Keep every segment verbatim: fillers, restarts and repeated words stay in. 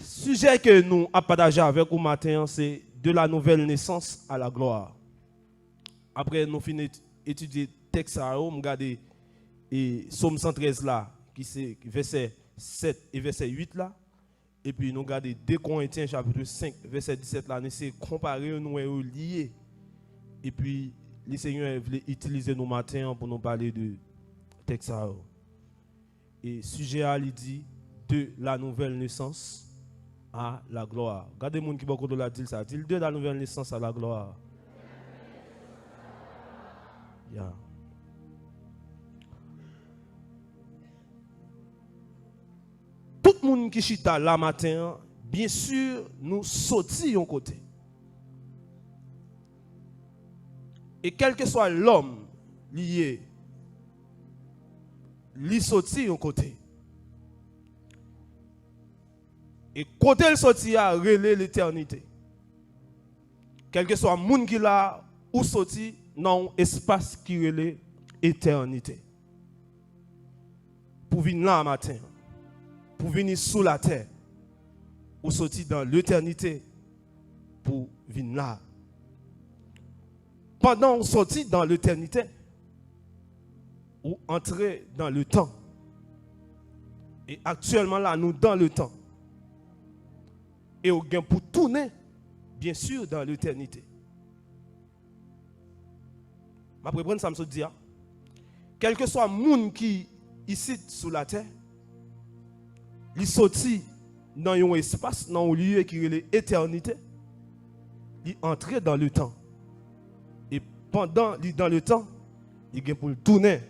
Sijè ke nou ap pataje avèk ou maten an, se de la nouvelle naissance à la gloire. Apre nou fin et-, etidye tèks sa yo, m gade, e, Sòm san trèz la, ki se vèsè sèt e vèsè uit la, epi nou gade de Korentyen chapit senk, vèsè disèt la, nou se konpare yo, nou wè yo lye. Epi, Lesenyè vle itilize nou maten an pou nou pale de tèks sa yo. E sijè a, li di, de la nouvelle naissance à la gloire. Gade moun ki bò kote w la, di l sa. Di l, de la nouvelle naissance à la gloire. Ya. Tout moun ki chita la maten an, byen si nou soti yon kote. E kèlkeswa lòm li ye, li soti yon kote. E kote l soti a rele letènite. Kèlkeswa moun ki la, ou soti nan yon espas ki rele etènite. Pou vin la maten an, pou vini sou latè, ou soti dan letènite pou vin la. Pandan ou soti dan letènite, ou antre dan letan. E aktyèlman la, nou dan letan. E ou gen pou tounen, byen si, dan letènite. M ap reprann sa m sot di a. Kèlkeswa moun ki isit sou latè, li soti nan yon espas, nan yon lye ki rele etènite, li antre dan letan. E pandan li dan letan, li gen pou l tounen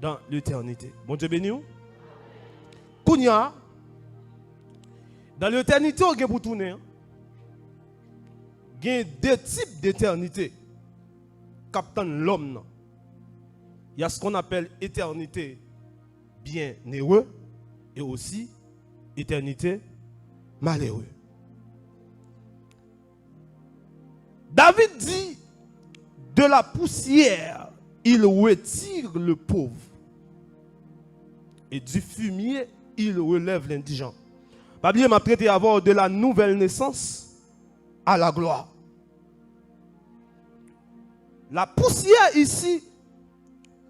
dan letènite. Bondye beni w. Kounye a, dan letènite ou gen pou tounen an, gen de tip d'etènite k ap tann lòm nan. Il y a ce qu'on appelle éternité bienheureux et aussi éternité malheureux. David dit, de la poussière, il retire le pauvre, et du fumier, il relève l'indigent. Pa bliye, m ap trete avè w de la nouvelle naissance à la gloire. La poussière ici,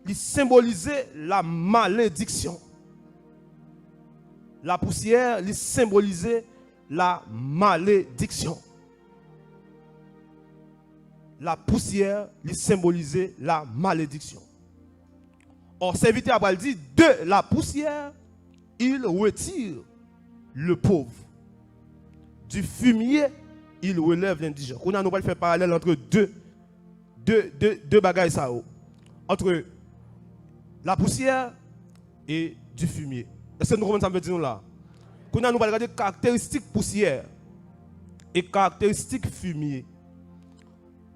li senbolize la malediksyon. La poussière, li senbolize la malediksyon. La poussière, li senbolize la malediksyon. Or, sèvitè a pral di, de la poussière, il retire le pauvre. Du fumier, il relève l'indigent. Kounye a, nou pral fè paralèl ant de, de, de, de bagay sa yo. Ant la poussière et du fumier. Èske nou konprann sa m vle di nou la? Kounye a, nou pral gade karakteristik pousyè e karakteristik fimye.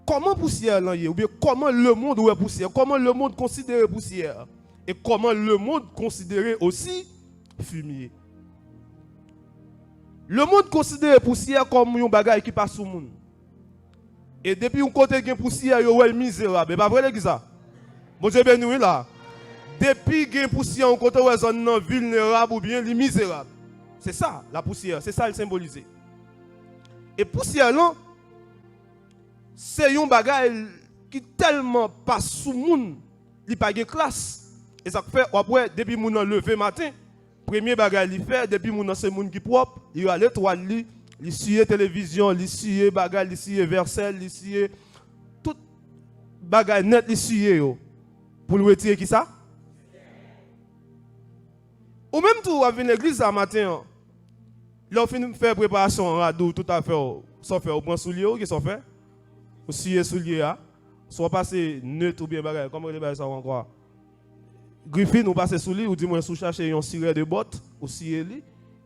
Kòman pousyè lan ye, oubyen kòman lemonn wè pousyè, kòman lemonn konsidere pousyè, e kòman lemonn konsidere osi fimye. Lemonn konsidere pousyè kòm yon bagay ki pa sou moun. E depi yon kote gen pousyè, yo wè l mizerab. E pa vre, legliz la? Bondye beni w, wi, la. Depi gen pousyè yon kote, w wè zòn nan vilnerab oubyen li mizerab. Se sa, la pousyè, se sa l senbolize. E pousyè lan, se yon bagay ki tèlman pa sou moun, li pa gen klas. E sa k fè, w ap wè, depi moun nan leve maten, premye bagay li fè, depi moun nan se moun ki pwòp, li rale twal li, li siye televizyon, li siye bagay, li siye vèsèl, li siye tout bagay nèt, li siye yo. Pou l retire kisa? Ou menm tou, w ap vin legliz la maten an. Lè w fin fè preparasyon an, rad ou, tout afè w, sa w fè, ou pran soulye w, kisa w fè? Ou siye soulye a. Swa w pase net oubyen bagay, kòman rele bagay sa yo ankò a? Grifin, ou pase sou li, ou di mwen si w chache yon sirè de bòt, ou siye li,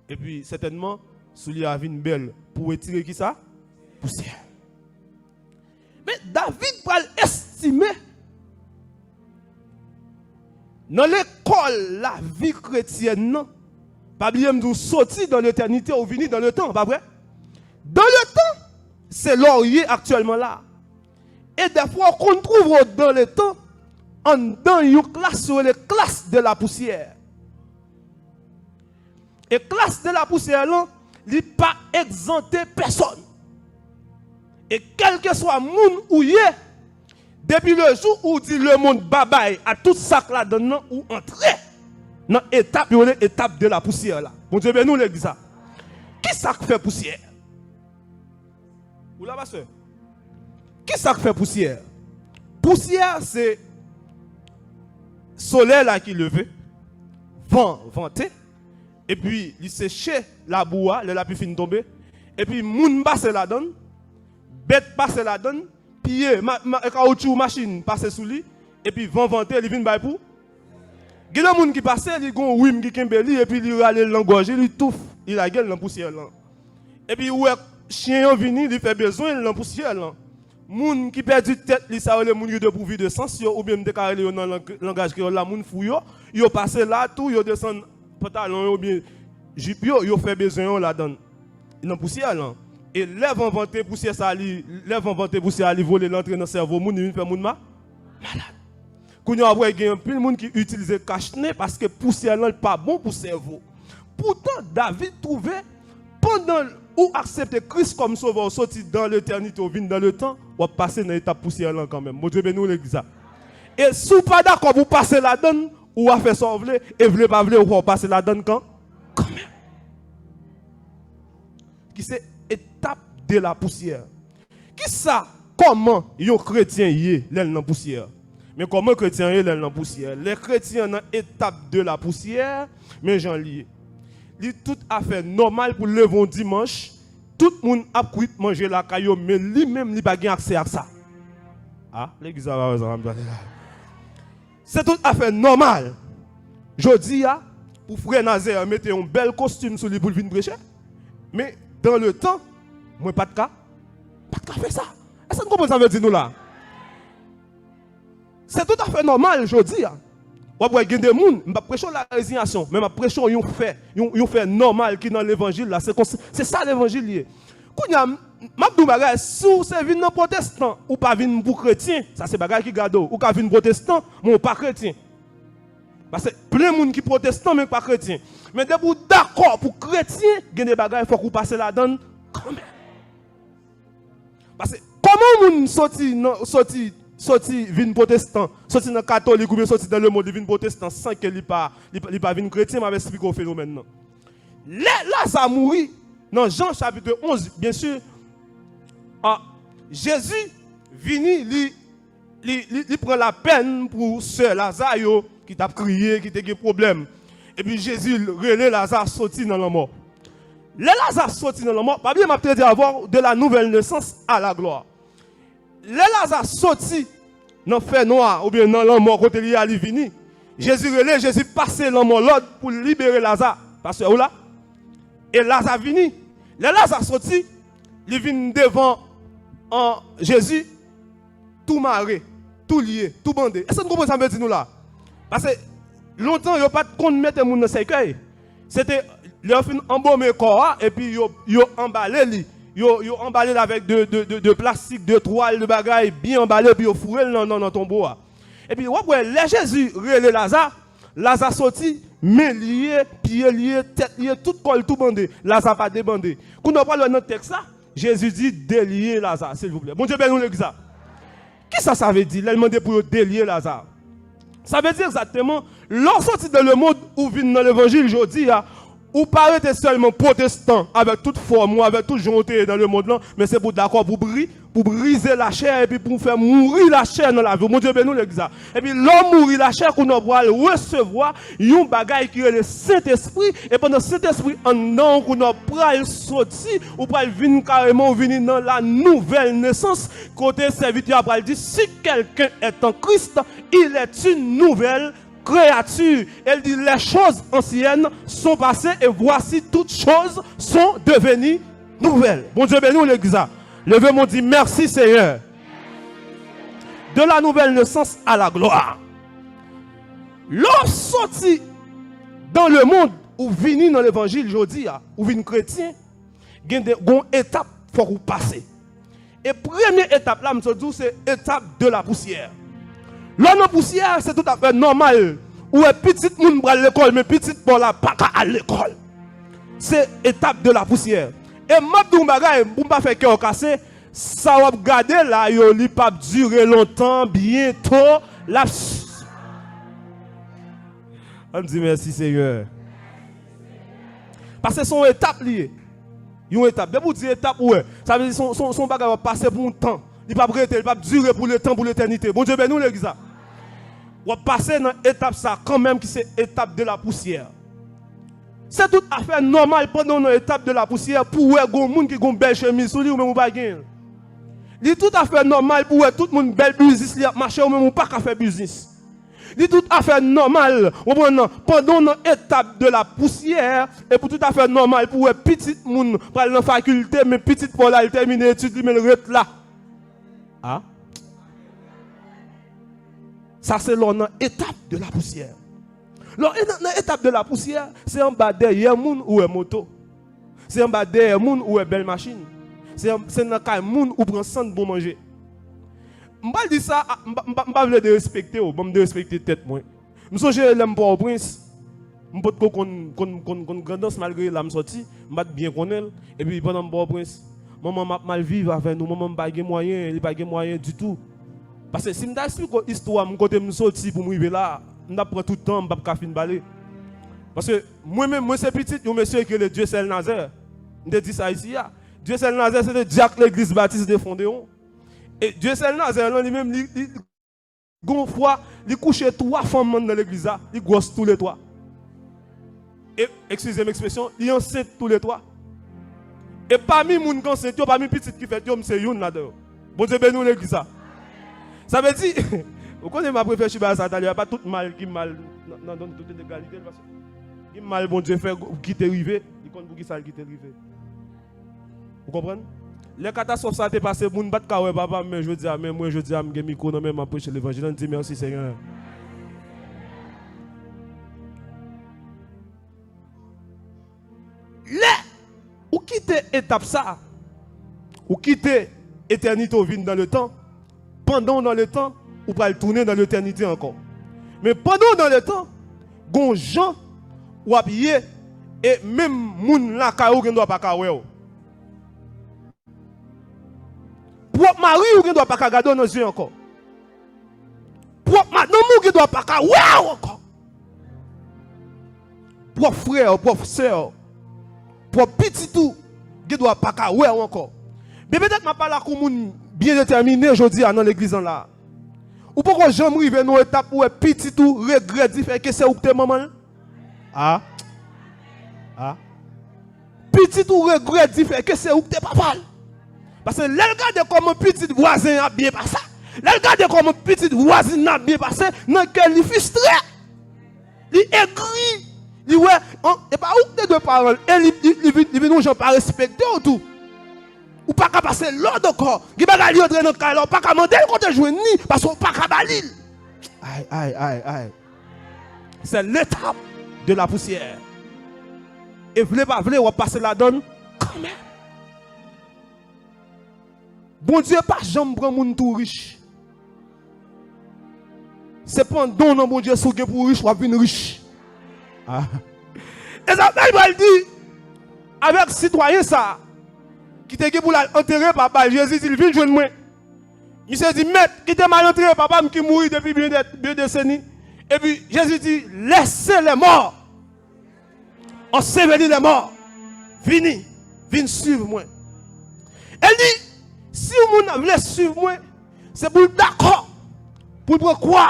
epi sètènman, soulye a vin bèl. Pou w retire kisa? Pousyè. Men David pral estime nan lekòl lavi kretyèn nan, pa bliye m di w, soti dan letènite, ou vini dan letan, pa vre? Dan letan, se la w ye aktyèlman la. E dèfwa, w konn twouve w dan letan, anndan yon klas yo rele klas de la pousyè. E klas de la pousyè lan, Li pa egzante pèsonn. E kèlkeswa moun ou ye, depi le jou ou di lemonn babay a tout sa k ladann nan, ou antre nan etap yo rele etap de la pousyè la. Bondye beni w, legliz la. Ki sa k fè pousyè? Ou la, pastè? Ki sa k fè pousyè? Pousyè se solèy la ki leve, van vante, epi li seche labou a, lè lapli fin tonbe, epi moun pase ladann, bèt pase ladann, pye, ma, ma, kawotchou machin pase sou li, epi van vante, li vin bay pou. Gen de moun ki pase, li gon wim ki kenbe li, epi li rale l nan gòj li, li touf, li lage l nan pousyè lan. Epi ou wè chen an vini, li fè bezwen l nan pousyè lan. Moun ki pèdi tèt li, sa yo rele moun ki depouvi de sans yo, oubyen m te ka rele yo nan lang-, langaj kreyòl la, moun fou yo, yo pase la tou, yo desann pantalon yo oubyen jip yo, yo fè bezwen yo ladann, nan pousyè lan. E lè van vante pousyè sa li, lè van vante pousyè a li vole, l antre nan sèvo moun, li vin fè moun ma-, malad. Kounye a w ap wè gen anpil moun ki itilize kach nen paske pousyè lan li pa bon pou sèvo. Poutan, David twouve, pandan ou aksepte Kris kòm Sovè w, soti dan letènite w vin dan letan, w ap pase nan etap pousyè lan kanmenm. Bondye beni w, legliz la. E si w pa dakò pou w pase ladann, ou a fè sa w vle, e vle pa vle, ou fò w pase ladann kan, kanmenm. Ki se etap de la pousyè. Kisa, kòman yon kretyen ye lè l nan pousyè? Men kòman kretyen ye lè l nan pousyè? Lè kretyen an nan etap de la pousyè, men jan l ye. Li toutafè nòmal pou l leve yon dimanch, tout moun ap kwit manje lakay yo, men li menm li pa gen aksè ak sa. A, legliz la pa wè sa m ap pale la. Se toutafè nòmal. Jodi a, pou frè Nazè mete yon bèl kostim sou li pou l vin preche. Men, dan le tan, mwen pa t ka, pa t ka fè sa. Èske n konprann sa m vle di nou la? Se toutafè nòmal jodi a. W ap wè gen de moun, m p ap preche w la rezinyasyon, men m ap preche w yon fè, yon, yon fè nòmal ki nan levanjil la. Se konsa, se sa levanjil ye. Kounye a, m, m ap di w bagay, si w se vin nan pwotestan, ou pa vin pou kretyen, sa se bagay ki gade w. Ou ka vin pwotestan, men w pa kretyen. Paske plen moun ki pwotestan, men ki pa kretyen. Men depi w dakò pou kretyen, gen de bagay fòk ou pase ladann kanmenm. Paske kòman yon moun soti nan, soti, soti vin pwotestan, soti nan katolik oubyen soti nan lemonn, li vin pwotestan san ke li pa, li, pa- li pa vin kretyen, m ap esplike w fenomèn nan. Lè Laza mouri, nan Jan chapit onz, byen si, a, Jezi vini, li, li, li, li pran lapèn pou sè Laza yo ki t ap kriye, ki te gen pwoblèm. Epi Jezi rele Laza soti nan lanmò. Lè Laza soti nan lanmò, pa bliye m ap te di avè w de la nouvelle naissance à la gloire. Lè Laza soti nan fènwa oubyen nan lanmò kote li ye a, li vini. Jezi rele, Jezi pase lanmò lòd pou l libere Laza. Pastè, ou la? E Laza vini. Lè Laza soti, li vin devan an Jezi, tou mare, tou lye, tou bande. Èske n konprann sa m vle di nou la? Paske lontan, yo pa t konn mete moun nan sèkèy. Se te, lè yo fin anbome kò a, epi yo, yo anbale li. Yo, yo anbale l avèk de, de, de, de plastik, de twal, de bagay, byen anbale, epi yo foure l nan, nan, nan tonbo a. Epi w ap wè, lè Jezi rele Laza, Laza soti, men lye, pye lye, tèt lye, tout kò l tou bande. Laza pa debande. Kounye a w pral wè nan tèks la, Jezi di, delye Laza, silvouplè. Bondye beni w, legliz la. Kisa sa vle di lè l mande pou yo delye Laza? Sa vle di egzakteman, lè w soti dan lemonn, ou vin nan levanjil jodi a, ou pa rete sèlman pwotestan avèk tout fòm ou, avèk tout jan w te ye nan lemonn lan, men se pou w dakò pou bri, pou brize lachè epi pou w fè mouri lachè nan lavi w. Bondye beni w, legliz la. Epi lè w mouri lachè, kounye a w pral resevwa yon bagay ki rele Sentespri, e pandan Sentespri anndan w, kounye a w pral soti, ou pral vin kareman, ou vini nan la nouvelle naissance, kote sèvitè a pral di, si quelqu'un est en Christ, il est une nouvelle créature. E l di, les choses anciennes sont passées, et voici toutes choses sont devenues nouvelles. Bondye beni w, legliz la. Leve men w, di, mèsi, Senyè. De la nouvelle naissance à la gloire. Lè w soti dan lemonn, ou vini nan levanjil jodi a, ou vin kretyen, gen de, gon etap fòk ou pase. E premye etap la, m sot di w, se etap de la pousyè. Lè w nan pousyè, se toutafè nòmal. Ou wè pitit moun pral lekòl, men pitit pa w la pa ka al lekòl. Se etap de la pousyè. E m ap di w yon bagay, pou m pa fè kè w kase, sa w ap gade la yo, li p ap dire lontan, byento, l ap. Ann di mèsi, Senyè. Paske se yon etap li ye. Yon etap. Depi w di etap, ou wè. Sa vle di se yon, se yon, se yon bagay w ap pase pou yon tan. Li p ap rete, li p ap dire pou letan, pou letènite. Bondye beni w, legliz la. W ap pase nan etap sa kanmenm ki se etap de la pousyè. Se tout afè nòmal pandan w nan etap de la pousyè pou w wè gon moun ki gon bèl chemiz sou li, ou menm ou pa gen l. Li tout afè nòmal pou w wè tout moun bèl biznis li ap mache, ou menm ou pa ka fè biznis. Li tout afè nòmal, ou konprann nan, pandan w nan etap de la pousyè, e pou tout afè nòmal pou w wè pitit moun pral nan fakilte, men pitit pa w la, li tèmine etid li, men l ret la. A. Sa se lè w nan etap de la pousyè. Lè w nan, nan etap de la pousyè, se anba dèyè moun ou wè moto. Se anba dèyè moun ou wè bèl machin. Se an, se nan kay moun ou pran sant bon manje. M pral di sa, a, m pa, m pa, m pa vle derespekte w, ban m derespekte tèt mwen. M sonje lè m Pòtoprens, m potko konn, konn, konn, konn Grandans, malgre la m sòti, m pa t byen konnen l. Epi pandan m Pòtoprens, manman m ap mal viv avè nou, manman m pa gen mwayen, li pa gen mwayen ditou. Paske si m ta esplike w istwa m, kote m soti pou m rive la, m t ap pran tout tan, m p ap ka fin pale. Paske mwen menm, mwen se pitit yon mesye ki rele Dieuseul Nazaire. M te di sa isi a. Dieuseul Nazaire se te dyak legliz batis de Fondewon. E Dieuseul Nazaire lan, li menm, li, li, gon fwa, li kouche twa fanm anndan legliz la, li gwòs toulètwa. E, eskize m ekspresyon, li ansent toulètwa. E pami moun k ansent yo, pami pitit ki fèt yo, m se youn ladan yo. Bondye beni w legliz la. Sa vle di, ou konnen m ap reflechi bagay sa talè, pa tout mal ki mal nan, nan, nan tout egalite, paske gen mal Bondye fè ki te rive, li konn pou ki sa l kite rive. Ou konprann? Lè katastwòf sa te pase, moun pa t ka wè papa m, men jodi a, men mwen, jodi a, m gen mikwo nan men m, m ap preche levanjil. Ann di mèsi, Senyè. Lè ou kite etap sa, ou kite etènite w vin nan letan, pandan w nan letan, ou pral tounen nan letènite ankò. Men pandan w nan letan, gon jan w ap ye, e menm moun lakay ou gen dwa pa ka wè w. Pwòp mari w gen dwa pa ka gade w nan zye ankò. Pwòp madanm ou gen dwa pa ka wè w ankò. Pwòp frè w, pwòp sè w, pwòp pitit ou gen dwa pa ka wè w ankò. Men petèt m ap pale ak yon moun byen detèmine jodi a nan legliz lan la. Ou poko janm rive nan yon etap pou wè pitit ou regrèt difèt ke se ou k te manman l? A. A. Pitit ou regrèt difèt ke se ou k te papa l. Paske lè l gade kòman pitit vwazen an ap byen pase, lè l gade kòman pitit vwazin nan ap byen pase, nan kè li fristre, li egri, li wè, an, e pa ou k te dwe paran l, e li, li, li vin, li vin yon jan pa respekte w tou. Ou pa ka pase lòd ankò. Gen bagay li antre nan kay la, ou pa ka mande l kote l jwenn li, paske ou pa ka ba li l. Ay, ay, ay, ay. C'est l'étape de la poussière. E vle pa vle, w ap pase ladan l kanmenm. Bondye pa janm pran moun tou rich. Se pandan w nan Bondye, si w gen pou w rich, w ap vin rich. A. E sa Bib pral di avèk sitwayen sa a, ki te gen pou l al antere papa l, Jezi di l, vin jwenn mwen. Misye di, mèt, kite m al antere papa m ki mouri depi byen dè, byen deseni. Epi Jezi di, laissez les morts ensevelir les morts. Vini, vin swiv mwen. E l di, si yon moun vle swiv mwen, se pou l dakò, pou l pran kwa,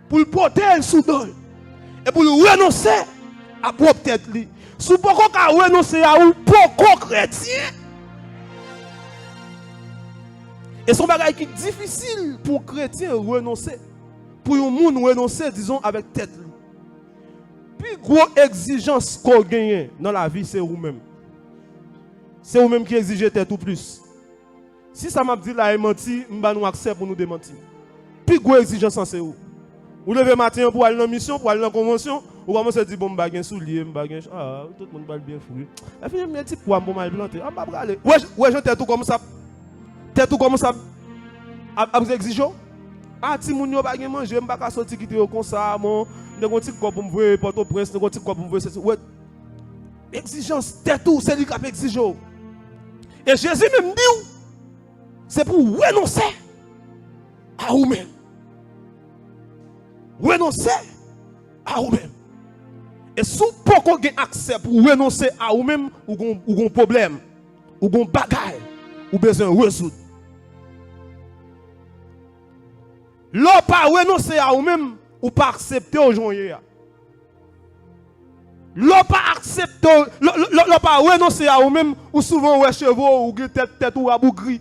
pou l pote l sou do l, e pou l renonse a pwòp tèt li. Si w poko ka renonse a, ou poko kretyen. E se yon bagay ki difisil pou yon kretyen renonse, pou yon moun renonse, dizon, avèk tèt li. Pi gwo egzijans ke w genyen nan lavi, se ou menm. Se ou menm ki egzije tèt ou plis. Si sa m ap di la e manti, m ba nou aksè pou nou demanti. Pi gwo egzijans lan se ou. Ou leve maten an pou al nan misyon, pou al nan konvansyon, ou kòmanse di, bon, m pa gen soulye, m pa gen, a, tout moun pral byen fou wi. Lè fini, m gen ti pwa m pou m al plante. A, m pa prale. Ou wè, ou wè jan tèt ou kòmanse ap, tèt ou kòmanse ap, ap, ap egzije w? A, timoun yo pa gen manje, m pa ka soti kite yo konsa, bon, m te gen yon ti kòb pou m voye Pòtoprens, m te gen yon ti kòb pou m voye sesi. Ou wè, Egzijans tèt ou, se li k ap egzije w. E Jezi menm di w, se pou w renonse a ou menm. Renonse a ou menm. E si w poko gen aksè pou w renonse a ou menm, ou gon, ou gon pwoblèm, ou gon bagay ou bezwen rezoud. Lè w pa renonse a ou menm, ou pa aksepte w jan w ye a. Lè w pa aksepte w, lè, lè, lè, lè w pa renonse a ou menm, ou souvan wè cheve w, ou gen tèt, tèt ou rabougri.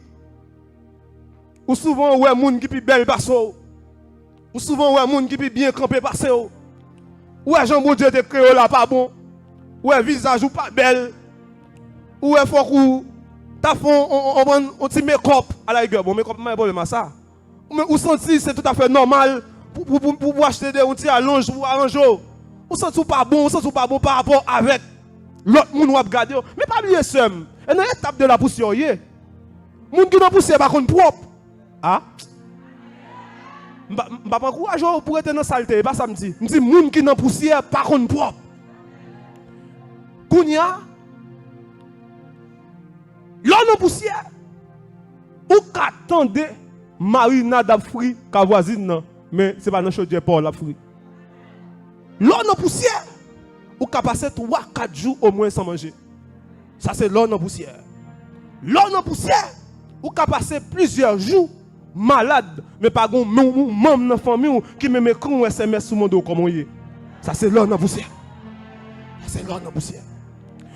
Ou souvan wè moun ki pi bèl pase w. Ou souvan wè moun ki pi byen kanpe pase w. Ou wè jan Bondye te kreye w la pa bon. Ou wè vizaj ou pa bèl. Ou wè fòk ou ta fè on, on, on, on, on ti mekòp. Alayè, bon, mekòp pa gen pwoblèm a sa. Ou, men ou santi se toutafè nòmal pou, pou, pou, pou, pou achte de, yon ti alonj pou aranje w. Ou santi w pa bon, ou santi w pa bon pa rapò avèk lòt moun w ap gade yo. Men pa bliye, sè m, e nan etap de la pousyè w ye. Moun ki nan pousyè pa konn pwòp. A? M pa, m p ap ankouraje w pou rete nan salte, e pa sa m di. M di moun ki nan pousyè pa konn pwòp. Kounye a, lè w nan pousyè, ou ka tande marinad ap fri kay vwazin nan, men se pa nan chodyè pa w l ap fri. Lè w nan pousyè, ou ka pase twa, kat jou omwen san manje. Sa se lè w nan pousyè. Lè w nan pousyè, ou ka pase plizyè jou malad, men pa gen yon, yon manm nan fanmi w ki menm ekri yon S M S pou mande w kòman w ye. Sa se lè w nan pousyè. Sa se lè w nan pousyè.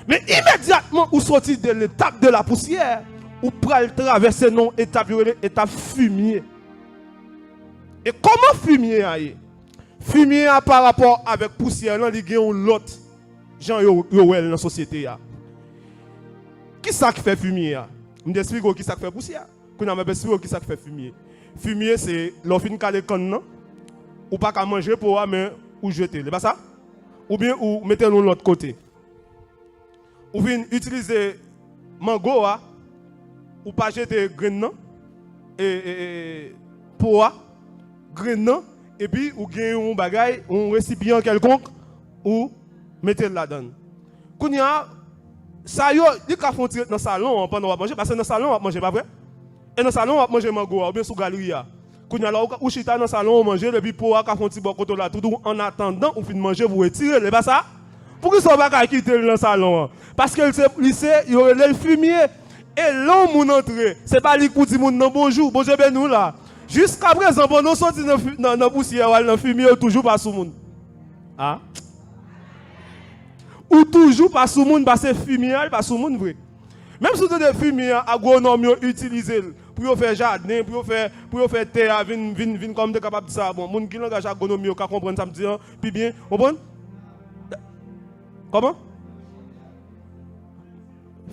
Men imedyatman ou soti de l'étape de la poussière, ou pral travèse nan yon etap yo rele etap fimye. E kòman fimye a ye? Fimye a pa rapò avèk pousyè lan, li gen yon lòt jan yo, yo wè l nan sosyete a. Kisa k fè fimye a? M te esplike w kisa k fè pousyè. Kounye a m ap esplike w kisa k fè fimye. Fimye se lè w fin kale kann nan, ou pa ka manje po a, men ou jete l. E pa sa? Oubyen ou mete l yon lòt kote. Ou vin itilize mango a, ou pa jete grenn nan, e, e, e, po a, grenn nan, epi ou gen yon bagay, yon resipyan kèlkonk, ou mete l ladan l. Kounye a, sa yo, li ka fè yon ti ret nan salon an pandan w ap manje, paske nan salon w ap manje, pa vre? E nan salon w ap manje mango a, oubyen sou galri a. Kounye a la, ou ka, ou chita nan salon, ou manje l, epi po a ka fè yon ti bò kote w la, toutou, annatandan ou fin manje pou w retire l, e pa sa? Poukisa w pa ka kite l nan salon an? Paske l se, li se, yo rele l fimye. E lè yon moun antre, se pa li k pou di moun nan bonjou, Bondye beni w la. Jiskaprezan, pandan w soti nan fi-, nan, nan pousyè, w al nan fimye, ou toujou pa sou moun. A? Ou toujou pa sou moun, paske fimye a, li pa sou moun vre. Menm si w tande fimye a, agwonòm yo itilize l pou yo fè jaden, pou yo fè, pou yo fè tè a vin, vin, vin, kòman m te kapab di sa? Bon, moun ki langaj agwonòm yo ka konprann sa m di an pi byen, konprann? Kòman?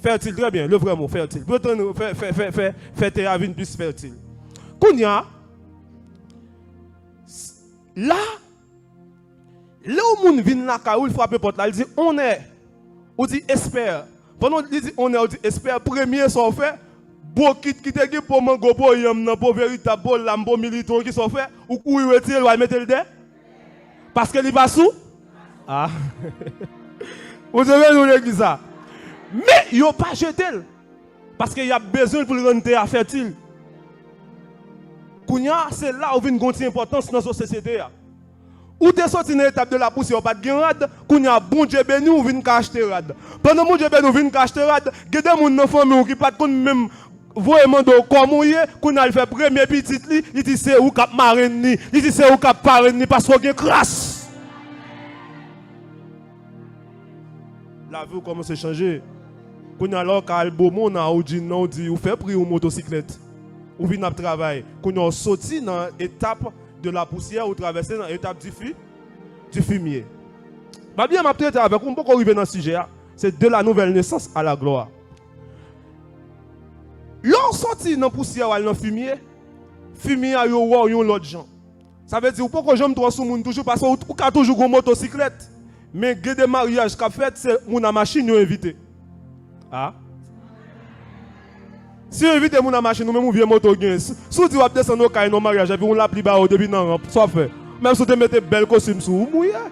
Fètil, trè byen, le vrè mo, fètil. Pou yo tann fè, fè, fè, fè, fè tè a vin plis fètil. Kounye a, s-, la, lè yon moun vin lakay ou, li frape pòt la, li di, "Onè." Ou di, "Espè." Pandan li di, "Onè," ou di, "Espè." Premye sa w fè, bokit ki te gen po mango, po yanm nan, po veritab, po lam, po militon, kisa w fè? Ou kouri retire l, w al mete l dèyè. Paske li pa sou? A. Ou te vle nou legliz la. Men yo pa jete l. Paske y ap bezwen l pou l rann tè a fètil. Kounye a, se la ou vin gon ti enpòtans nan sosyete a. Ou te soti nan etap de la pousyè, ou pa t gen rad, kounye a, Bondye beni w, ou vin ka achte rad. Pandan Bondye beni w, vin ka achte rad, gen de moun nan fanmi w ki pa t konn menm voye mande w kòman w ye, kounye a, l fè premye pitit li, li di se ou k ap marenn li, li di se ou k ap parenn li, paske w gen kras. Lavi w kòmanse chanje. Kounye a la, w ka al Beaumont, nan Audi, nan, w di, ou fè pri yon motosiklèt. Ou vin ap travay. Kounye a, w soti nan etap de la pousyè, ou travèse nan etap di fi-, di fimye. Babyen, m ap trete avèk ou, m poko rive nan sijè a. Se de la nouvelle naissance à la gloire. Lè w soti nan pousyè, w al nan fimye, fimye a, yo wè w yon lòt jan. Sa vle di, ou poko janm twò sou moun toujou, paske ou, ou ka toujou gon motosiklèt. Men gen de maryaj k ap fèt, se moun a machin yo envite. A. Si yo envite moun a machin, ou menm yon vye moto w gen, si, si w di w ap desann Okay nan maryaj, epi yon lapli ba ou depi nan ranp, sa w ap fè? Menm si w te mete bèl kostim sou ou, ou mouye.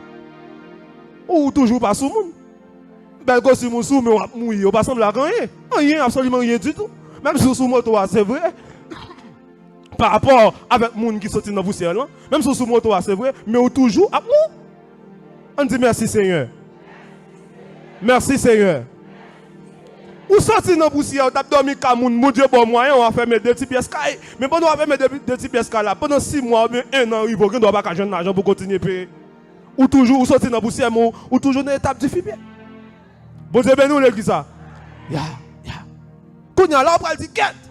Ou, ou toujou pa sou moun. Bèl kostim ou sou, men w ap mouye. Ou pa sanble ak anyen. Anyen, absoliman anyen ditou. Menm si w sou moto a, se vre. Pa rapò avèk moun ki soti nan pousyè lan. Menm si w sou moto a, se vre, men ou toujou ap mou. Ann di mèsi, Senyè. Mèsi, Senyè. Ou soti nan pousyè, ou t ap dòmi ka moun, Bondye ba w mwayen, w a fèmen de ti pyès kay. Men pandan w ap fèmen de, de ti pyès kay la, pandan sis mwa oubyen en an rive, ou gen dwa pa ka jwenn lajan pou kontinye peye. Ou toujou, ou soti nan pousyè, men ou, ou toujou nan etap di fimye. Bondye beni w, legliz sa. Ya, ya. Kounye a la, w pral di, kèt!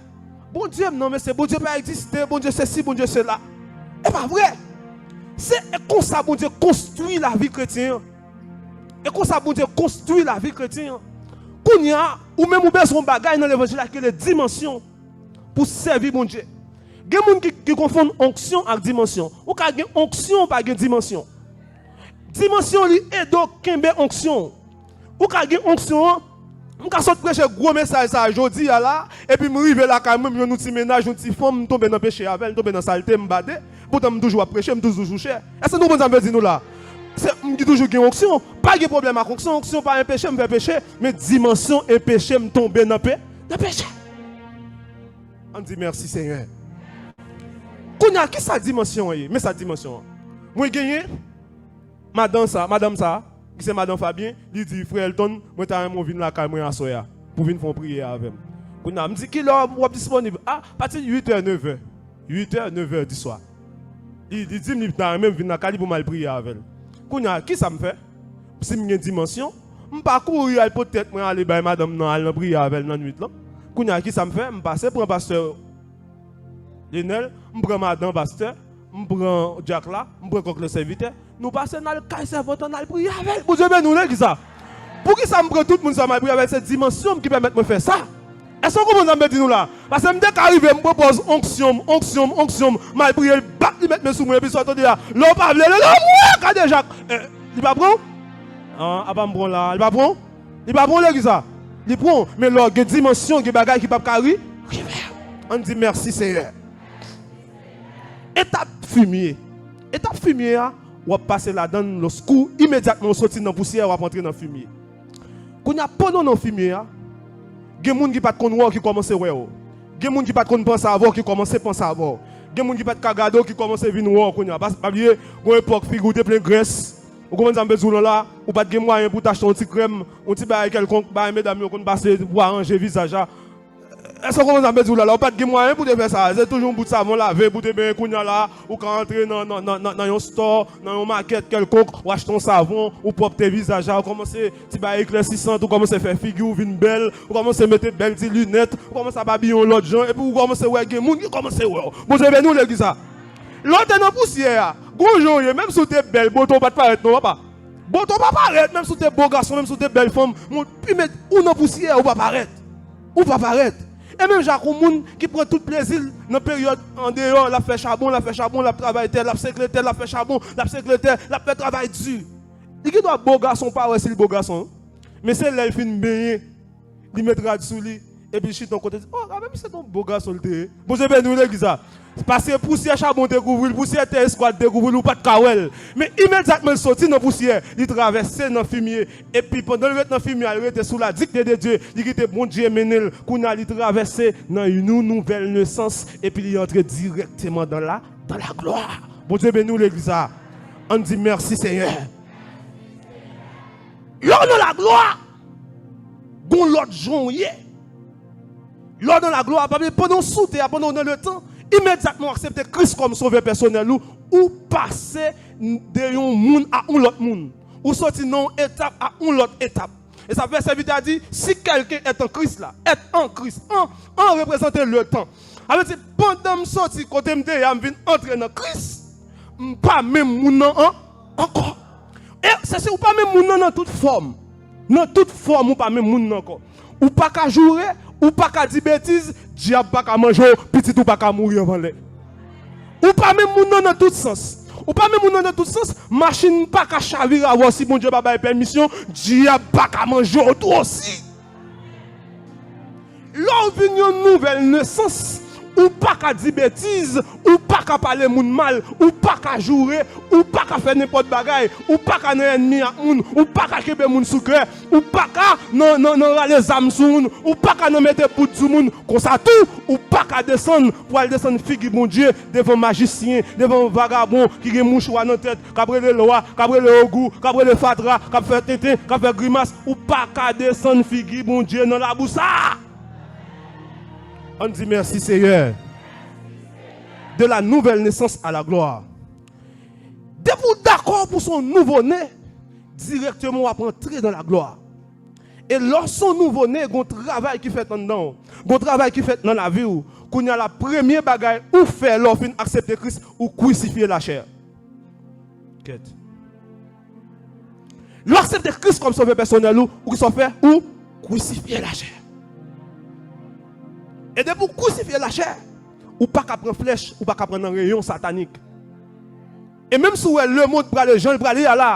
Bondye m nan, mesye, Bondye pa egziste, Bondye sesi, Bondye sela. E pa vre. Se e konsa Bondye konstwi lavi kretyen an. E konsa Bondye konstwi lavi kretyen an. Kounye a, ou menm ou bezwen yon bagay nan levanjil la ki rele dimansyon pou sèvi Bondye. Gen moun ki, ki konfonn onksyon ak dimansyon. Ou ka gen onksyon, ou pa gen dimansyon. Dimansyon li ede w kenbe onksyon. Ou ka gen onksyon an. M ka sot preche gwo mesaj sa a jodi a la, epi m rive lakay mwen, m jwenn yon ti mennaj, yon ti fanm, m tonbe nan peche avè l, m tonbe nan salte, m bade. Poutan m toujou ap preche, m toujou sou chè. Èske nou konprann sa m vle di nou la? Se, m toujou gen onksyon. Pa gen pwoblèm ak onksyon. Onksyon pa enpeche m fè peche, men dimansyon enpeche m tonbe nan pe, nan peche. Ann di mèsi, Senyè. Kounye a, ki sa dimansyon an ye? Men sa dimansyon an. Mwen genyen madan sa, madanm sa, ki se madan Fabien, li di, Frè Elton, mwen ta renmen w vin lakay mwen aswè a, pou vin fè yon priyè avè m. Kounye a, m di, kilè w ap disponib? A, pati de uit è, nèf è. Uit è, nèf è di swa. Li, li di m li ta renmen m vin lakay li pou m al priye avè l. Kounye a, ki sa m fè? Si m gen dimansyon, m pa kouri al pot tèt mwen ale bay madanm nan, al nan priyè avè l nan nwit lan. Kounye a, ki sa m fè? M pase pran pastè Lenèl, m pran madan pastè, m pran dyak la, m pran kòk le sèvitè, nou pase n al kay sèvant lan, n al priye avè l. Bondye beni w, legliz sa. Poukisa m pran tout moun sa m al priye avè l? Se dimansyon m ki pèmèt mwen fè sa. Èske w konprann sa m vle di nou la? Paske m te ka rive, m pran pòz onksyon m, onksyon m, onksyon m, m al priye l, bak li met men sou mwen, epi sa w tande a, lè w pa vle, lè, lè w mwen, kadejak. Eh, li pa pran w? Ah, apa m pran w la, li pa pran w? Li pa pran w legliz sa. Li pran w, men lè w gen dimansyon, gen bagay ki p ap ka ri, rive. Ann di mèsi, Senyè. Etap fimye. Etap fimye a, w ap pase ladan l, lòskou imedyatman w soti nan pousyè, w ap antre nan fimye. Kounye a, pandan w nan fimye a, gen moun ki pa t konn wè w ki kòmanse wè w. Gen moun ki pa t konn panse avè w ki kòmanse panse avè w. Gen moun ki pa t ka gade w ki kòmanse vin wè w kounye a. Pa, pa bliye, gon epòk figi w te plen grès. Ou konprann sa m vle di w lan la? Ou pa t gen mwayen pou w t achte yon ti krèm, yon ti bagay kèlkonk, bagay medam yo konn pase pou aranje vizaj la. Èske w konprann sa m vle di w la? Lè w pa t gen mwayen pou w te fè sa, se toujou yon bout savon lave pou w te benyen. Kounye a la, ou ka antre nan, nan, nan, nan, nan yon store, nan yon makèt kèlkonk, ou achte yon savon, ou pwòpte vizaj la, ou kòmanse ti bagay eklèsisan, ou kòmanse fè figi w vin bèl, ou kòmanse mete bèl ti linèt, ou kòmanse ap abiye yon lòt jan, epi ou kòmanse wè gen moun ki kòmanse wè w. Bondye beni w legliz sa. Lè w te nan pousyè a, gon jan w ye, menm si w te bèl, bote w pa t parèt non, papa. Bote w pa parèt, menm si w te bo gason, menm si w te bèl fanm, moun, pi met ou nan pousyè, ou pa parèt. Ou pa parèt. E menm jan ak yon moun ki pran tout plezi l nan peryòd andeyò, l ap fè chabon, l ap fè chabon, l ap travay tè, l ap sekle tè, l ap fè chabon, l ap sekle tè, l ap fè travay di. Li gen dwa bo gason, pa wè si l bo gason. Men se lè l fin benyen, li met rad sou li, epi l chita yon kote, di, "Oh, gade misye, se yon bo gason l te ye." Bondye beni w legliz sa. Paske pousyè chabon te kouvri l, pousyè tè eskwad te kouvri l, ou pa t ka wè l. Men imedyatman l soti nan pousyè, li travèse nan fimye. Epi pandan l ret nan fimye a, l rete sou la dikte de Dye, li kite Bondye mennen l. Kounye a, li travèse nan yon nouvèl nesans, epi li antre dirèkteman dans la, dans la gloire. Bondye beni w legliz sa. Ann di mèsi, Senyè. Lè w nan laglwa, gon lòt jan w ye. Lè w nan laglwa, pa bliye, pandan w sou tè a, pandan w nan letan, imedyatman w aksepte Kris kòm sovè pèsonèl ou, ou pase de yon moun a yon lòt moun. Ou soti nan yon etap a yon lòt etap. E sa fè sèvitè a di, si quelqu'un est en Christ la, être en Christ, en, en reprezante le temps. Sa vle di, pandan m soti kote m te ye a, m vin antre nan Kris, m pa menm moun nan an, ankò. E se, se ou pa menm moun nan nan tout fòm. Nan tout fòm, ou pa menm moun nan ankò. Ou pa ka joure, ou pa ka di betiz, dyab pa ka manje w, pitit ou pa ka mouri anvan lè. Ou pa menm moun nan nan tout sans. Ou pa menm moun nan nan tout sans, machin pa ka chavire avè w si Bondye pa bay pèmisyon, dyab pa ka manje w tou osi. Lè w vin yon nouvèl nesans, Ou pa ka di betiz, ou pa ka pale moun mal, ou pa ka joure, ou pa ka fè nenpòt bagay, ou pa ka nan ènmi ak moun, ou pa ka kenbe moun sou kè, ou pa ka nan, nan, nan rale zam sou moun, ou pa ka nan mete bout sou moun. Konsa tou, ou pa ka desann pou al desann figi Bondye devan majisyen, devan vagabon ki gen mouchwa nan tèt, k ap rele lwa, k ap rele ogou, k ap rele fatra, k ap fè tenten, k ap fè grimas. Ou pa ka desann figi Bondye nan labou sa. Ann di mèsi, Seyè. De la nouvelle naissance à la gloire. Depi w dakò pou se yon nouvo ne, dirèkteman w ap antre nan laglwa. E lè w se yon nouvo ne, gon travay ki fèt anndan w, gon travay ki fèt nan lavi w. Kounye a la, premye bagay ou fè lè w fin aksepte Kris, ou krisifye lachè. Kèt. Lè w aksepte Kris kòm sovè pèsonèl ou, ou ki sa w fè? Ou krisifye lachè. E depi w krisifye lachè, ou pa ka pran flèch, ou pa ka pran nan reyon satanik. E menm si w wè lemonn prale jan l prale a la,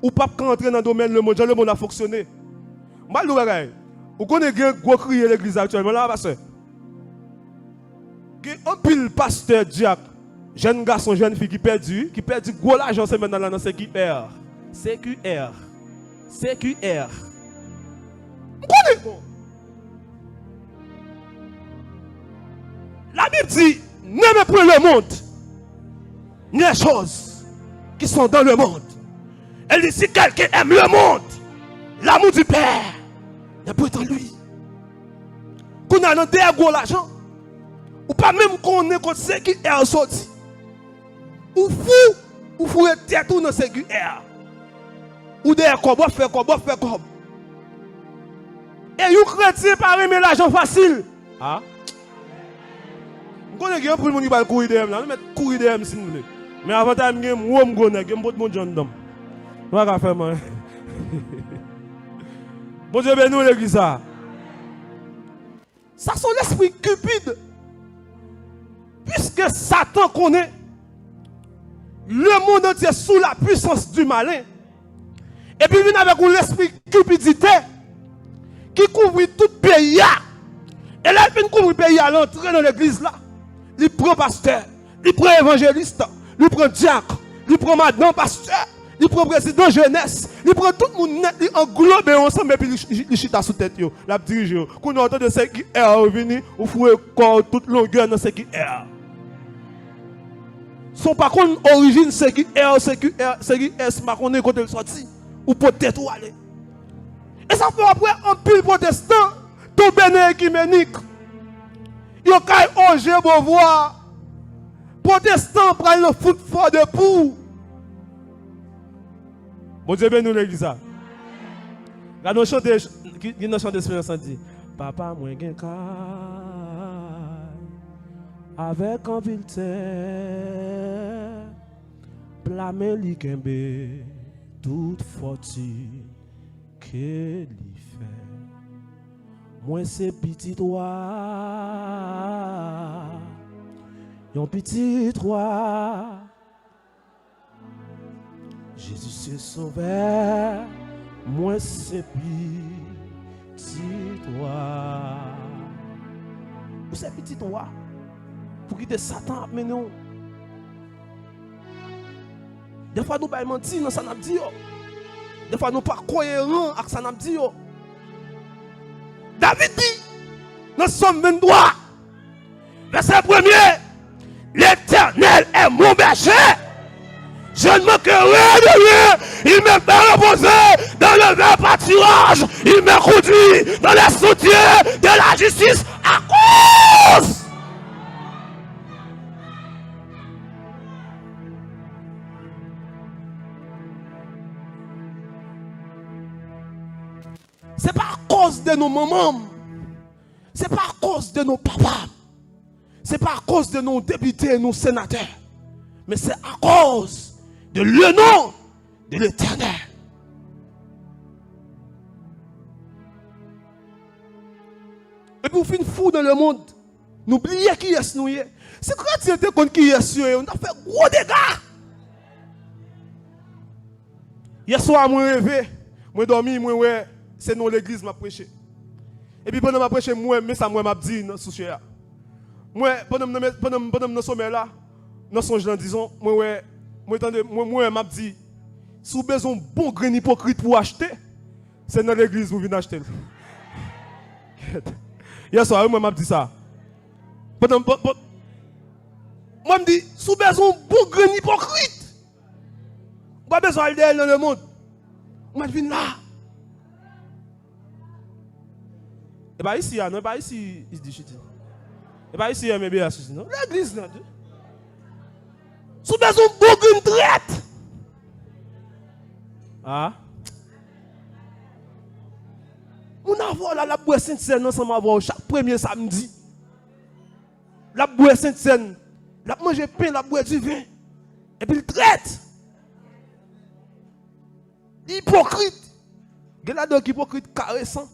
ou p ap ka antre nan domèn lemonn, jan lemonn ap fonksyone. M pral di w bagay. Ou konnen gen gwo kriye legliz la aktyèlman la, pastè? Gen anpil pastè, dyak, jèn gason, jèn fi ki pèdi, wi, ki pèdi gwo lajan semèn nan la nan C Q R. C Q R. C Q R. M konnen bon. La Bible dit, n'aimez point le monde, ni les choses qui sont dans le monde. Elle dit, si quelqu'un aime le monde, l'amour du Père n'est point en lui. Kounye a nan dèyè gwo lajan, ou pa menm konnen kot C Q R soti. Ou fou, ou foure tèt ou nan C Q R. Ou dèyè kòb, w ap fè kòb, w ap fè kòb. E yon kretyen pa renmen lajan fasil. A. M konnen gen anpil moun ki pral kouri dèyè m la. Nou mèt kouri dèyè m si n vle. Men avantay m gen m wo, m gwo nèg, e m pot bon jan anndan m. Nou pa ka fè m anyen. Bondye beni w, legliz sa. Sa se yon lespri Cupide. Puiske Satan konnen le monde entier sous la puissance du malin, epi vin avèk yon lespri cupidité ki kouvri tout peyi a. E lè l fin kouvri peyi a, l antre nan legliz la, li pran pastè, li pran evanjelis, li pran dyak, li pran madanm pastè, li pran prezidan jenès, li pran tout moun nèt, li anglobe yo ansanm epi li, li, li chita sou tèt yo, l ap dirije yo. Kounye a w tande C Q R vini, ou foure kò w tout longè nan C Q R. Si w pa konn orijin C Q R, C Q R, C Q S, m pa konnen kote l sòti, ou pot tèt ou ale. E sa fè w ap wè anpil pwotestan tonbe nan ekimenik. Yo kay Oje Bovwa. Pwotestan pral nan fout fò de pou. Bondye beni w, legliz sa. Gade yon chante ki, ki nan chante esperans lan di, papa mwen gen kay avèk anpil tè, pla men li kenbe tout fòtin ke li fè. Mwen se pitit wa, yon pitit wa. Jezi se sovè, mwen se pitit wa. Ou se pitit wa. Pou kite Satan ap mennen w. Defwa nou bay manti nan sa n ap di yo. Defwa nou pa koyeran ak sa n ap di yo. David di nan Sòm venntwa, vèsè premye, L'Éternel est mon berger. Je ne manquerai de rien. Il me fait reposer dans le vert pâturage. Il me conduit dans les sentiers de la justice à cause. Se pa akoz de non manman m. Se pa akoz de non papa m. Se pa akoz de non depite, non senatè. Men se akoz de le nom de l'Éternel. Epi w fin fou nan lemonn. Nou bliye kiyès nou ye. Si kretyen te konn kiyès yo ye, nou t ap fè gwo dega. Yèswa mwen reve, mwen dòmi, mwen wè se nan yon legliz m ap preche. Epi pandan m ap preche, m wè, men sa m wè m ap di nan sou chè a. Mwen, pandan m nan, pandan m, pandan m nan somèy la, nan sonj lan, dizon, mwen wè, mwen tande, mwen, mwen wè m ap di, si w bezwen yon bon grenn ipokrit pou w achte, se nan legliz pou w vin achte l. Yèswa, wi, mwen, m ap di sa. Pandan m, pan-, pan-, mwen, m di, si w bezwen yon bon grenn ipokrit, ou pa bezwen al dèyè l nan lemonn. Ou mèt vin la. E pa isi a, non, e pa isi, isi di chiti. E pa isi M B A chiti, non. Legliz nan, di. Si w bezwen yon bon grenn trèt. Ah. Moun avè w la, l ap bwè sentsèn ansanm avè w chak premye samdi. L ap bwè sentsèn. L ap manje pen, l ap bwè diven. Epi l trèt. Li ipokrit. Gen ladan yo ki ipokrit karesan.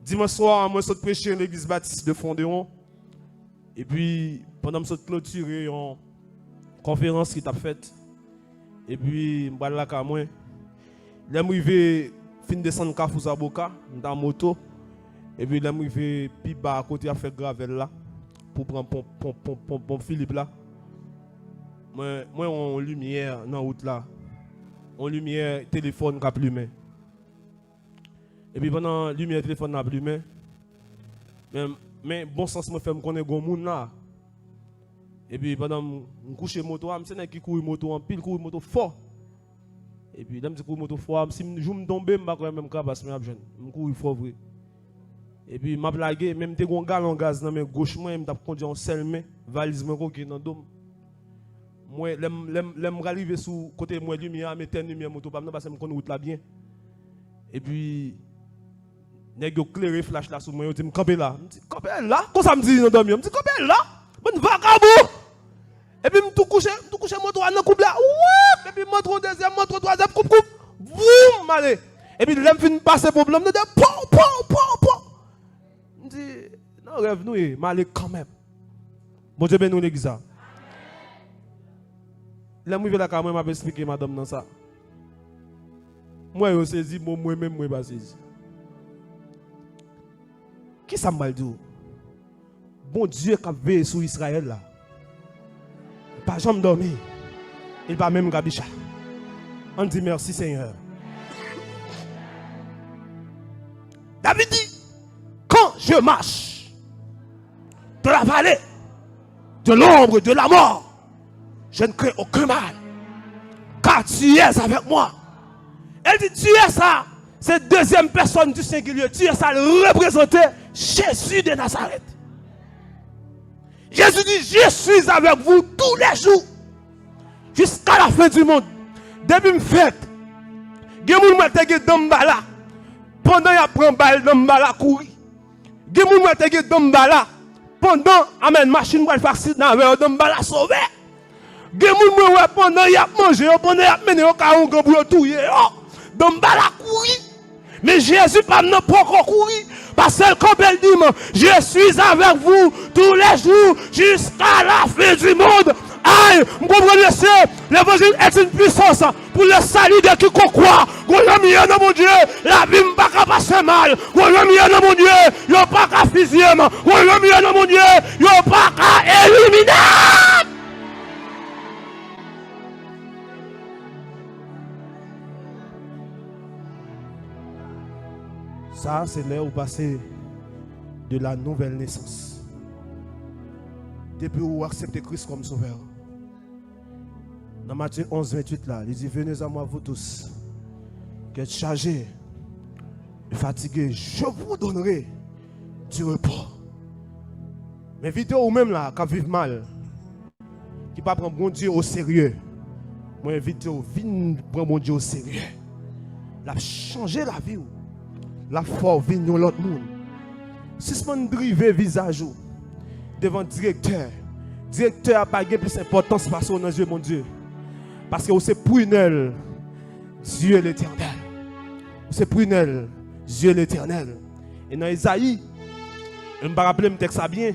Dimanch swa, mwen sot preche nan legliz batis de Fondewon. Epi, pandan m sot klotire yon konferans ki t ap fèt, epi m pral lakay mwen. Lè m rive, fin desann Kafou Zaboka, m t an moto. Epi lè m rive pi ba kote y ap fè gravèl la, pou pran ponp, ponp, ponp, ponp, ponp Filip la, mwen, mwen wè yon limyè nan wout la. Yon limyè telefòn k ap limen. Epi pandan limyè telefòn nan ap limen, men, men bon sans mwen fè m konnen gon moun la. Epi pandan m, m kouche moto a, m se nèg ki kouri moto anpil, kouri moto fò. Epi lè m di kouri moto fò a, si m, jou m tonbe, m pa kwè menm krapas mwen ap jwenn. M kouri fò vre. Epi m ap lage, men m te gon galon gaz nan men goch mwen, m t ap kondui yon sèl men, valiz mwen koke nan do m. Mwen, lè m, lè m, lè m pral rive sou kote m wè limyè a, m etèn limyè moto pa m nan, paske m konn wout la byen. Epi, nèg yo klere flach la sou mwen, yo di m, "Kanpe la." M di, "Kanpe la?" Konsa m di nan dòmi an, m di, "Kanpe la? Bann vakabon!" Epi m tou kouche, m tou kouche moto a nan koub la. Woup! Epi m antre yon dezyèm, m antre yon twazyèm, koup, koup. Voum! M ale. Epi lè m fin pase ponp lan, m tande pow, pow, pow, pow. M di, "Nan rèv nou ye, m ale kanmenm." Bondye beni w, legliz la. Lè m rive lakay mwen, m ap esplike madanm nan sa. M wè yo sezi, bon, mwen menm, mwen pa sezi. Kisa m pral di w? Bondye k ap veye sou Izrayèl la, li pa janm dòmi, li pa menm kabicha. Ann di, "Mèsi, Senyè." David di, "Quand je marche dans la vallée de l'ombre de la mort, je ne crains aucun mal, car tu es avec moi." El di, "Tu es" sa, se dezyèm pèsòn di sengilye. "Tu es" sa, l reprezante Jezi de Nazarèt. Jezi di, "Je suis avec vous tous les jours, jusqu'à la fin du monde." Depi m fèt, gen moun mwen te gen danmbala, pandan y ap pran bal, danmbala kouri. Gen moun mwen te gen danmbala, pandan, amèn, machin pral fè aksidan avè yo, danmbala sove. Gen moun mwen wè pandan y ap manje yo, pandan y ap mennen yo kay oungan pou yo touye yo, danmbala kouri. Men Jezi pa m nan poko kouri, paske l kanpe l di m, "Je suis avec vous tous les jours jusqu'à la fin du monde." Ay, m konprann, mesye, l'évangile est une puissance pour le salut de quiconque croit. Gon lanmye nan Bondye, lavi m pa ka pase mal. Gon lanmye nan Bondye, yo pa ka fizye m. Gon lanmye nan Bondye, yo pa ka elimine m. Sa, se lè ou pase de la nouvèl nesans. Depi ou aksepte Kris kòm sovè. Nan Matye onz venntuit la, li di, "Venez à moi, vous tous qui êtes chargés et fatigués, je vous donnerai du repos." M envite ou menm la, k ap viv mal, ki pa pran Bondye o serye, mwen envite w vin pran Bondye o serye. L ap chanje lavi w. L ap fè w vin yon lòt moun. Sispann drive vizaj ou devan direktè. Direktè a pa gen plis enpòtans pase w nan zye Bondye. Paske ou se prunelle Dieu l'Éternel. Ou se prunelle Dieu l'Éternel. E nan Ezayi, m pa raple m tèks sa byen,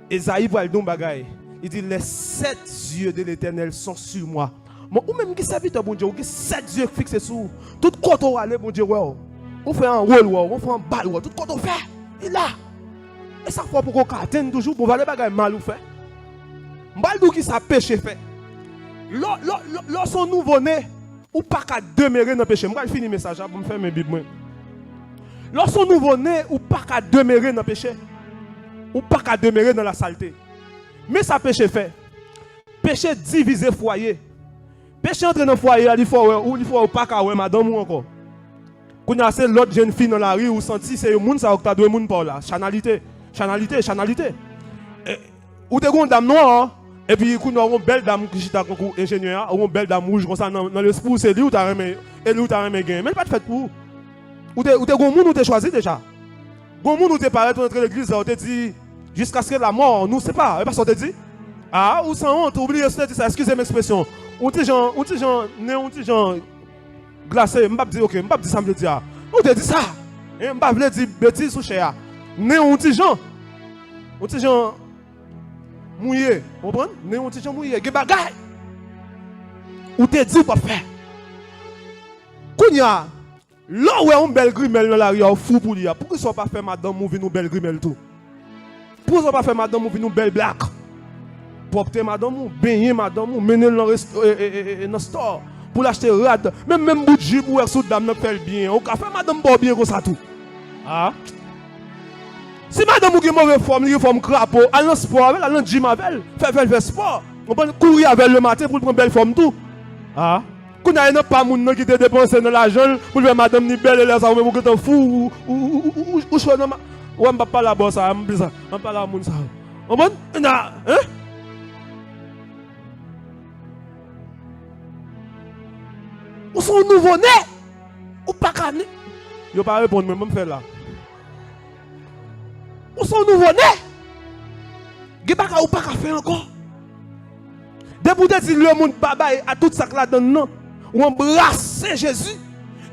Ezayi pral di yon bagay. Li di, "Les sept yeux de l'Éternel sont sur moi." Bon, ou menm ki sèvitè Bondye, ou gen sèt zye fikse sou ou. Tout kote ou ale, Bondye wè w. Ou fè anwo, l wè w. Ou fè anba, l wè w. Tout kote ou fè, li la. E sa fè w poko ka atenn toujou, bon, valè bagay mal ou fè. M pral di w kisa peche fè. Lè, lè, lè, lè w se yon nouvo ne, ou pa ka demere nan peche. M pral fini mesaj la pou m fèmen Bib mwen. Lè w se yon nouvo ne, ou pa ka demere nan peche. Ou pa ka demere nan lasalte. Men sa peche fè. Peche divize fwaye. Peche antre nan fwaye a, li fè w wè, ou, li fè w pa ka wè madanm ou ankò. Kounye a, se lòt jèn fi nan lari, ou santi se moun sa yo ki ta dwe moun pa w la. Chanalite, chanalite, chanalite. E, ou te gen yon dam nwa, epi kounye a, yon bèl dam ki chita tankou enjenyè a, yon bèl dam wouj konsa nan, nan lespri w, se li ou ta renmen, e li ou ta renmen genyen. Men li pa t fèt pou ou. Ou te, ou te gen yon moun ou te chwazi deja. Gon moun ou te parèt, ou antre legliz la, ou te di, "Jusqu'à ce que la mort nous sépare." E pa sa ou te di? Ah, ou sanwont, ou bliye si w te di sa, eskize m ekspresyon. Ou ti jan, ou ti jan, nen ou ti jan glase, m p ap di, ok, m p ap di sa m vle di a. Ou te di sa. Hein, m pa vle di betiz sou chè a. Nen ou ti jan, ou ti jan mouye, ou konprann? Nen ou ti jan mouye, gen bagay ou te di ou p ap fè. Kounye a, lè w wè yon bèl grimèl nan lari a, w fou pou li a, poukisa w pa fè madanm ou vin yon bèl grimèl tou? Poukisa w pa fè madanm ou vin yon bèl blak? Pwòpte madanm ou, benyen madanm ou, mennen l nan resto, e, e, e, e, nan store pou l achte rad. Menm, menm bout jip ou wè sou dam nan k fè l byen an, ou ka fè madanm pa w byen konsa tou. Ah. Si madanm ou gen move fòm, li gen fòm krapo, al nan spò avè l, al nan gym avè l, fè, fè l fè spò. Konprann? Kouri avè l lematen pou l pran bèl fòm tou. Ah. Kounye a, e nan pa moun nan ki te depanse nan lajan l pou l fè madanm ni bèl, e lè sa ou menm ou gentan fou, ou, ou, ou, ou, ou, ou cho nan ma-, ou wè m p ap pale a bò sa a, m plis, m ap pale a moun sa a. Konprann? Kounye a, hein? Ou se yon nouvo ne. Ou pa ka ni. Yo pa reponn mwen, ban m fè la. Ou se yon nouvo ne. Gen bagay ou pa ka fè ankò. Depi w te di lemonn babay a tout sa k ladann nan, ou anbrase Jezi.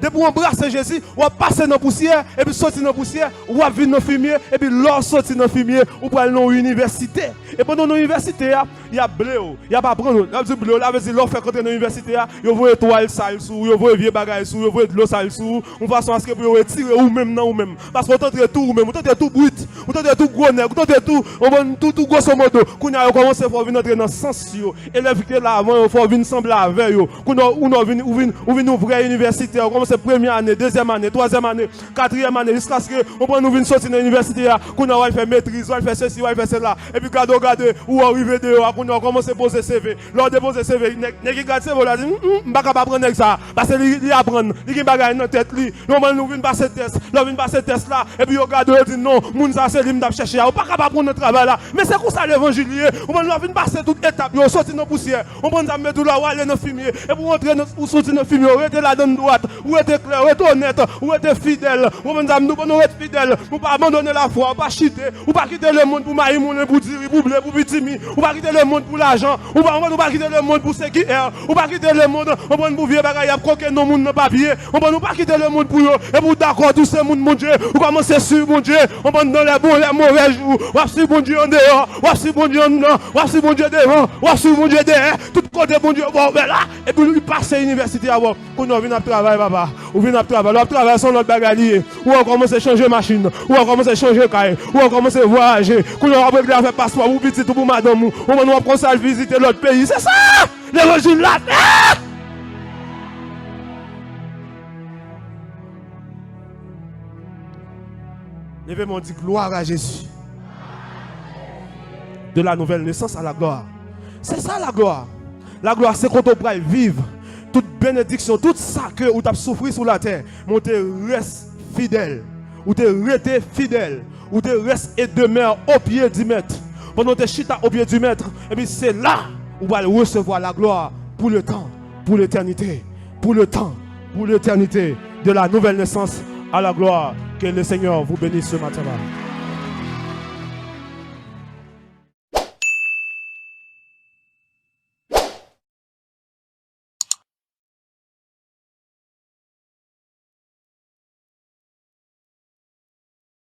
Depi w anbrase Jezi, w ap pase nan pousyè, epi soti nan pousyè, w ap vin nan fimye, epi lè w soti nan fimye, ou pral nan yon inivèsite. E pandan w nan inivèsite a, y ap ble w, y ap aprann ou. Lè w di ble w la, vle di lè w fèk antre nan inivèsite a, yo voye twal sal sou ou, yo voye vye bagay sou ou, yo voye dlo sal sou ou, yon fason aske pou yo retire ou menm nan ou menm. Paske w t antre tou ou menm, w t antre tou brit, w t antre tou gwo nèg, w t antre tou, w konprann, tou, tou gwoso modo. Kounye a, yo kòmanse fè w vin antre nan sans yo. Elèv ki te la avan yo, fè w vin sanble avè yo. Kounye a, ou nan vin, ou vin, ou vin yon vrè inivèsitè. Ou kòmanse premye ane, dezyèm ane, twazyèm ane, katriyèm ane, jiskaske, w konprann, ou vin soti nan inivèsite a. Kounye a, w al fè metriz, w al fè sesi, w al fè sela. Epi gade w gade, ou wè w rive deyò a, kounye a, w kòmanse poze C V. Lè w depoze C V, nèg, nèg ki gad C V w la di, "M, m, m pa ka pa pran nèg sa a, paske li, li aprann, li gen bagay nan tèt li." Yo, man, nou vin pase tès. Lè w vin pase tès la, epi yo gade w, yo di, "Non, moun sa se li m t ap chèche a." Ou pa ka pa pran nan travay la. Men se konsa levanjil ye. Ou konprann, lè w vin pase tout etap yo, soti nan pousyè. Ou konprann sa m vle di w la, ou ale nan fimye. Epi w antre nan, ou soti nan fimye, ou rete ladann dwat, ou rete klè, ou rete onèt, ou rete fidèl. Ou konprann sa m di w, pandan w ret fidèl, ou pa abandone lafwa, ou pa chite, ou pa kite lemonn pou mayi moulen, pou diri, pou ble, pou pitimi. Ou pa kite lemonn pou lajan. Ou pa, ou pa kite lemonn pou C Q R. Ou pa kite lemonn, ou konprann, pou vye bagay y ap koke non moun nan papye. Ou konprann, ou pa kite lemonn pou yo. Epi w dakò tou se moun Bondye. Ou kòmanse swiv Bondye. Ou konprann, dans les bons, les mauvais jours. W ap swiv Bondye andeyò. W ap swiv Bondye anndan. W ap swiv Bondye devan. W ap swiv Bondye dèyè. Tout kote Bondye ba w fè la. Epi li pase inivèsite a ba w. Kounye a w vin ap travay, papa. Ou vin ap travay. Lè w ap travay, se yon lòt bagay li ye. Ou wè w kòmanse chanje machin. Ou wè w kòmanse chanje kay. Ou wè w kòmanse vwayaje. Kounye a w ap regle afè paspò pou pitit ou, pou madanm ou. Ou konprann, w ap konsa al vizite lòt peyi. Se sa! Levanjil la fè! Leve men w, di, "Gloire à Jésus." De la nouvelle naissance à la gloire. Se sa laglwa. Laglwa se kote w pral viv tout benediksyon, tout sa ke ou t ap soufri sou latè, men w te rès fidèl. Ou te rete fidèl. Ou te rès et demeure au pied du Maître. Pandan w te chita au pied du Maître, epi se la ou pral resevwa laglwa pour le temps, pour l'éternité, pour le temps, pour l'éternité, de la nouvelle naissance à la gloire. Que le Seigneur vous bénisse ce matin-là.